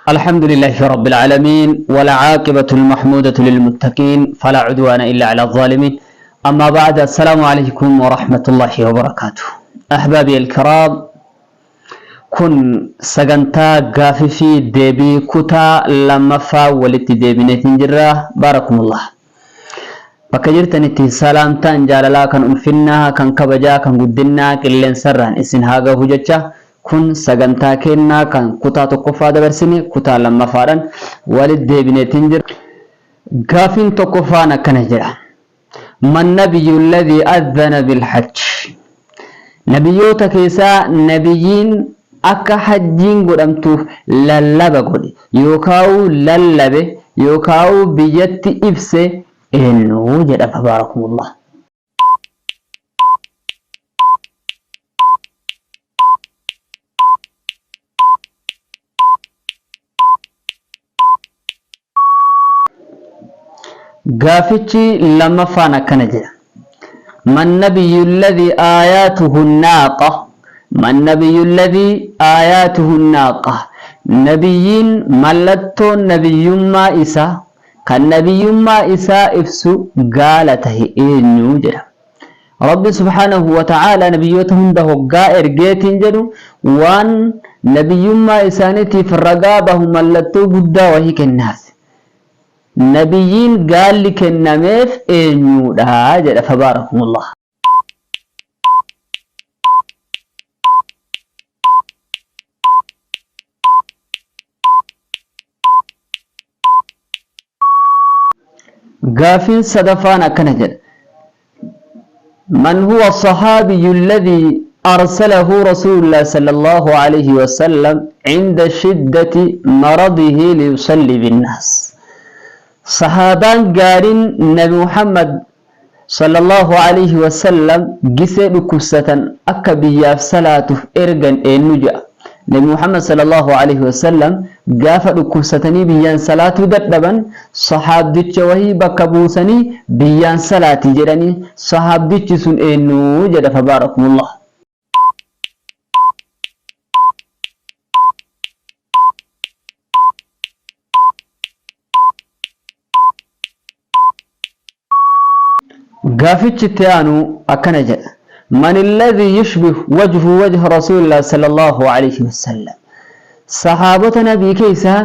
الحمد لله رب العالمين والعاقبة المحمودة للمتقين فلا عدوان إلا على الظالمين أما بعد السلام عليكم ورحمة الله وبركاته أحبابي الكرام kun sagantaa gaafii fi deebii kutaa lammaffaa walitti deebineetiin jirra baarakumullah bakka jirtanitti salaamtaan jaalalaa kan ulfinnaa kan kabajaa kan guddinnaa qilleensarraan isin haa gahu jecha kun sagantaa kennaa kan kutaa tokkoffaa dabarsine kutaa lammaffaadhaan walitti deebineetiin jirra. Gaafiin tokkoffaan akkana jedha. Man nabiyyu alladhii adhana bilhajj. Nabiyyoota keessaa nabiyyiin akka hajjiin godhamtuuf lallaba godhe yookaa'uu lallabe yookaa'uu biyyatti ibse eenyu jedha tabaarakumullah. Gaafichi lammaffaan akkana jedha. Man nabiyyu alladhii aayaatuhu naaqa. Man nabiyyu alladhii aayaatuhu naaqa. Nabiyyiin mallattoon nabiyyummaa isaa kan nabiyyummaa isaa ibsu gaala tahe eenyu jedha. Rabbi subhaanahu wa ta'aalaa nabiyyoota hunda hoggaa ergeetiin jedhu waan nabiyyummaa isaaniitiif ragaa bahu mallattoo guddaa wahii kennaaf. Nabiyyiin gaalli kennameef eenyuudha jedha fabaarakumullah. Gaafiin sadaffaan akkana jedha. Man huwa sahaabiyyu alladhii arsalahu rasuulullah sallallahu alayhi wa sallam inda shiddati maradihi liyusalli binnaas. Sahaabaan gaariin Nabi Muhammad sallallahu alayhi wa sallam gisee dhukkubsatan akka biyyaaf salaatuuf ergan eenyu jedha. Nabi Muhammad sallallahu alayhi wa sallam gaafa dhukkubsatanii biyyaan salaatuu dadhaban sahaabdicha wahii bakka buusanii biyyaan salaati jedhanii sahaabdichi sun eenyu jedha fabaarakumullah. Gaafichi itti aanu akkana jedha. Man alladhii yushbih wajhu wajha Rasuulillah sallallahu alayhi wasallam. Sahaabota nabii keessaa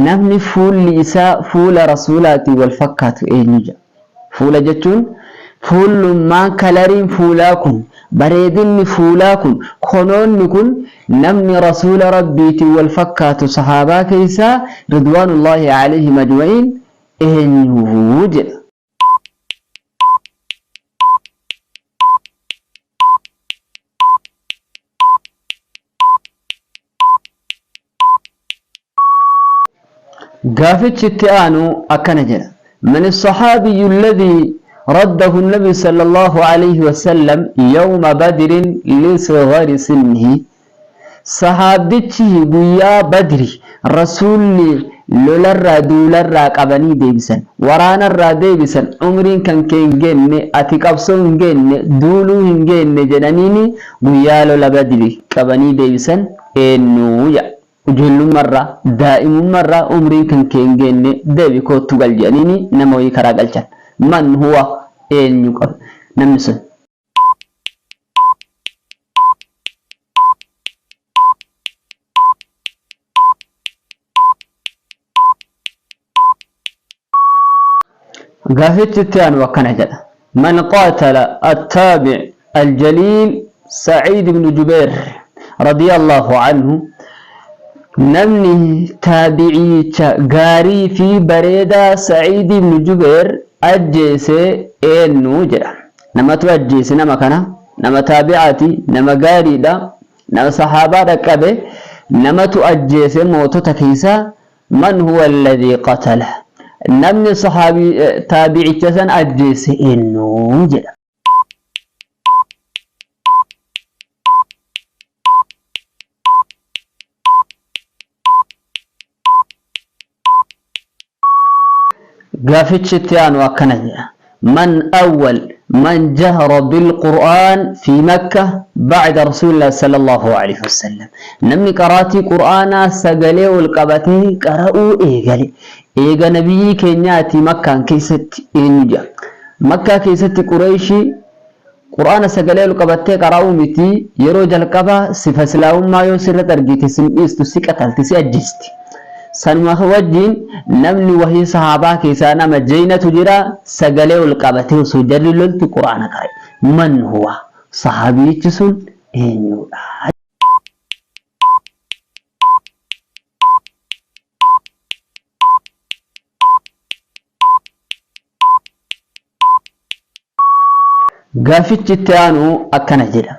namni fuulli isaa fuula rasuulaatiin wal fakkaatu eenyu jedha. Fuula jechuun fuullummaan kalariin fuulaa kun bareedinni fuulaa kun konoonni kun namni rasuula rabbiitiin wal fakkaatu sahaabaa keessaa ridwaanullaahi alayhim ajma'iin eenyu jedha. Gaafichi itti aanu akkana jedha. Man as-sahaabiyyu alladhii raddahu an-nabi sallallahu alayhi wa sallam yawma badrin li sighari sinnihi. Sahaabdichi guyyaa Badri Rasuulli lolarraa duularraa qabanii deebisan. Waraanarraa deebisan umriin kan kee hin geenne ati qabsoo hin geenne duuluu hin geenne jedhaniini guyyaa lola Badri qabanii deebisan eenyu jedha. Ijoollummarraa daa'imummarraa umriin kan kee hin geenne deebi koottu gal jedhaniini nama wayii karaa galchan. Man huwa eenyu qaba namni sun. Gaafichi itti aanu akkana jedha. Man qaatala attaabi' aljaliil Sa'iid ibn Jubeer radiyallahu anhu namni taabiciicha gaarii fi bareedaa Sa'iid ibn Jubeer ajjeese eenyu jedha. Namatu ajjeese nama kana nama taabi'aati nama gaariidha nama sahaabaa dhaqqabe namatu ajjeese mootota keessaa man huwa alladhii qatala namni sahaabii taabi'icha san ajjeese eenyu jedha. Gaafichi itti aanu akkana jedha. Man awwal Man jahara bil-Qur'aan fi Makka ba'da Rasuulillah sallallahu alaihi wasallam. Namni qaraatii Qur'aanaa sagalee ol qabatee qara'uu eegale. Eega nabiyyii keenyaati Makkaan keessatti eenyu jedha. Makkaa keessatti Qureeyshii Qur'aana sagalee ol qabattee qara'uu miti yeroo jalqabaa sifa islaamummaa yoo sirratti argite sin dhiistu si qatalti si ajjeesti. Sanuma wajjiin namni wahii sahaabaa keessaa nama jeynatu jira sagalee ol qabatee osoo jarri loltu Qur'aana qara'e. Man huwa? Sahaabiyichi sun eenyuudha? Gaafichi itti aanu akkana jedha.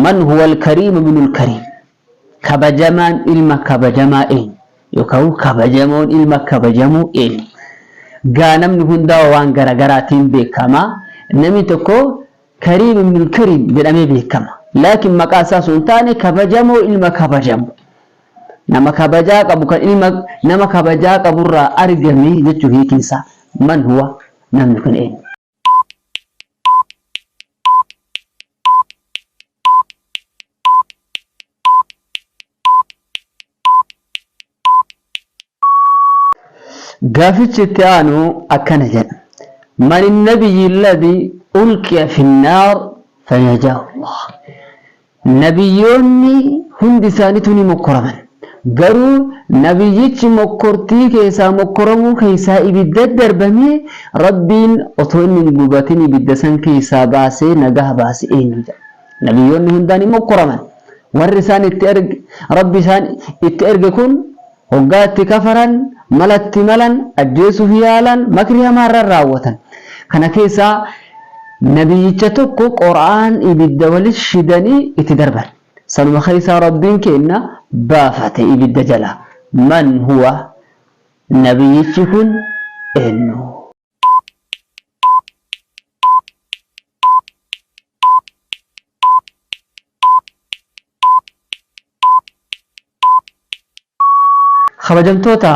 Man huwa al-kariimu ibnul kariim. Kabajamaan ilma kabajamaa eenyu? Yookaan kabajamoon ilma kabajamoo eenyu? Gaa namni hundaa waan garagaraatiin beekama. Namni tokko Kariim ibnul Kariim jedhamee beekama. Laakiin maqaa isaa osoo hin taane kabajamoo ilma kabajamoo. Nama kabajaa qabu kan ilma nama kabajaa qaburraa argame jechuu hiikin isaa. Man huwa? Namni kun eenyu? Gaafichi itti aanu akkana jedha. Man nabiyyi alladhi ulqiya fi nnaar fanajaahu Allah. Nabiyyoonni hundi isaaniitu ni mokkoraman. Garuu nabiyyichi mokkortii keessaa mokkoramuu keessaa ibidda darbamee Rabbiin otoo inni hin gubatin ibidda san keessaa baasee nagaa baase eenyu jedha. Nabiyyoonni hundaa ni mokkoraman. Warri isaan itti erge Rabbi isaan itti erge kun hoggaa itti kafaran, mala itti malan, ajjeesuuf yaalan, makrii hamaa irra raawwatan. Kana keessaa nabiyyicha tokko qoraan ibidda wali shidanii itti darban. Sanuma keessaa Rabbiin keenna baafate ibidda jalaa. Man huwa? Nabiyyichi kun eenyu? Kabajamtoota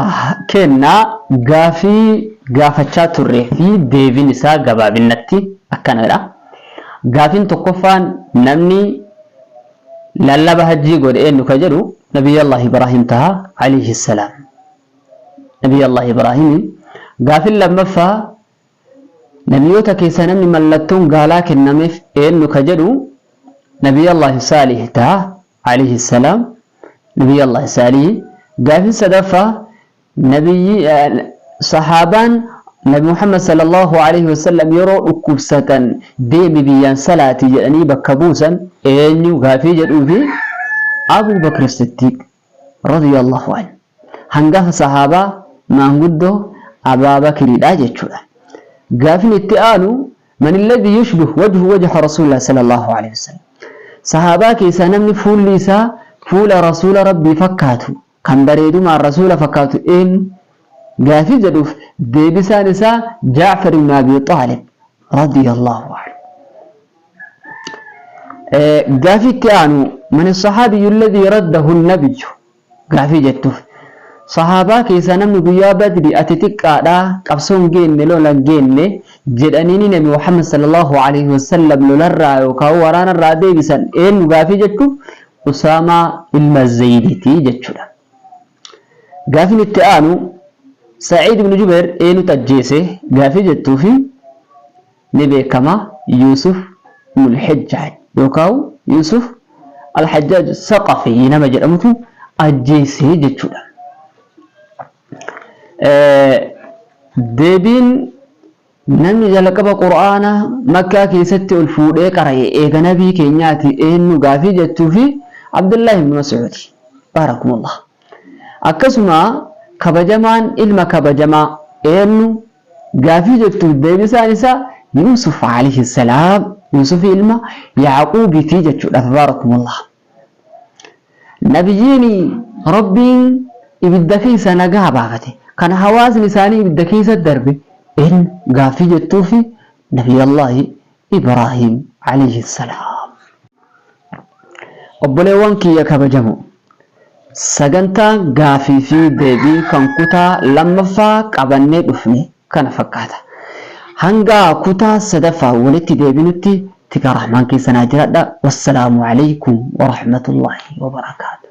keenna gaafii gaafachaa turree fi deebiin isaa gabaabinnatti akkanadha. Gaafiin tokkoffaan namni lallaba hajjii godhe eenyu ka jedhu Nabiyallah Ibraahim taha alayhi salaam. Nabiyallah Ibraahim. Gaafiin lammaffaa Nabiyoota keessaa namni mallattoon gaalaa kennameef eenyu ka jedhu Nabiyallah Saalih taha alayhi salaam. Nabiyallah Saalih. Gaafin sadaffaa nabiyyi sahaabaan Nabi Muhammad sallallahu alayhi wasallam yeroo dhukkubsatan deemi biyyaan salaati jedhanii bakka buusan eenyu gaafii jedhuu fi Abu Bakr Siddiq radiyallahu anhu. Hangafa sahaabaa maanguddoo Abaa Bakriidha jechuudha. Gaafin itti aanu man alladhi yushbih wajhu wajha Rasuulillah sallallahu alaihi wasallam. Sahaabaa keessaa namni fuulli isaa fuula Rasuula Rabbii fakkaatu kan bareedumaan Rasuula fakkaatu eenyu? Gaafii jedhuuf deebisaan isaa Jaafar ibn Abi Xaalib radiyallahu anhu. Gaafii itti aanu man as-sahaabiyyu alladhii raddahu an-nabiyyu gaafii jettuuf sahaabaa keessaa namni guyyaa badri ati xiqqaadha qabsoo hin geenne lola hin geenne jedhaniini nabi Muhammad sallallahu alaihi wasallam lolarraa yookaan waraanarraa deebisan eenyu gaafii jechuuf Usaamaa ilma Zayditi jechuudha. Gaafiin itti aanu Sa'iid ibn Jubeer eenyutu ajjeese gaafii jettuufi ni beekama Yuusuf ibn al-Hajjaaj yookaan Yuusuf al-Hajjaaj Saqafi nama jedhamutu ajjeese jechuudha. Deebiin namni jalqaba Qur'aana Makkaa keessatti ol fuudhee qara'e eega nabii keenyaati eenyu gaafii jettuufi Abdullahi ibn Mas'uudi. Baarakumullah. Akkasuma kabajamaan ilma kabajamaa eenyu gaafii jettuuf deebisaan isaa Yuusuf alayhi salaam Yuusuf ilma Yaaquubiti jechuudha. Tabaarakumullah. Nabiyyiin Rabbiin ibidda keessa nagaa baafate kan hawaasni isaanii ibidda keessa darbe eenyu gaaffii jettuufi Nabiyallaahi Ibraahim alayhi salaam. Obboleewwan kiyya kabajamoo sagantaan gaafii fi deebii kan kutaa lammaffaa qabannee dhufne kana fakkaata. Hanga kutaa sadaffaa walitti deebinutti tika rahmaan keessa naa jiraadha. Wassalaamu alaikum warahmatullahi wabarakaatu.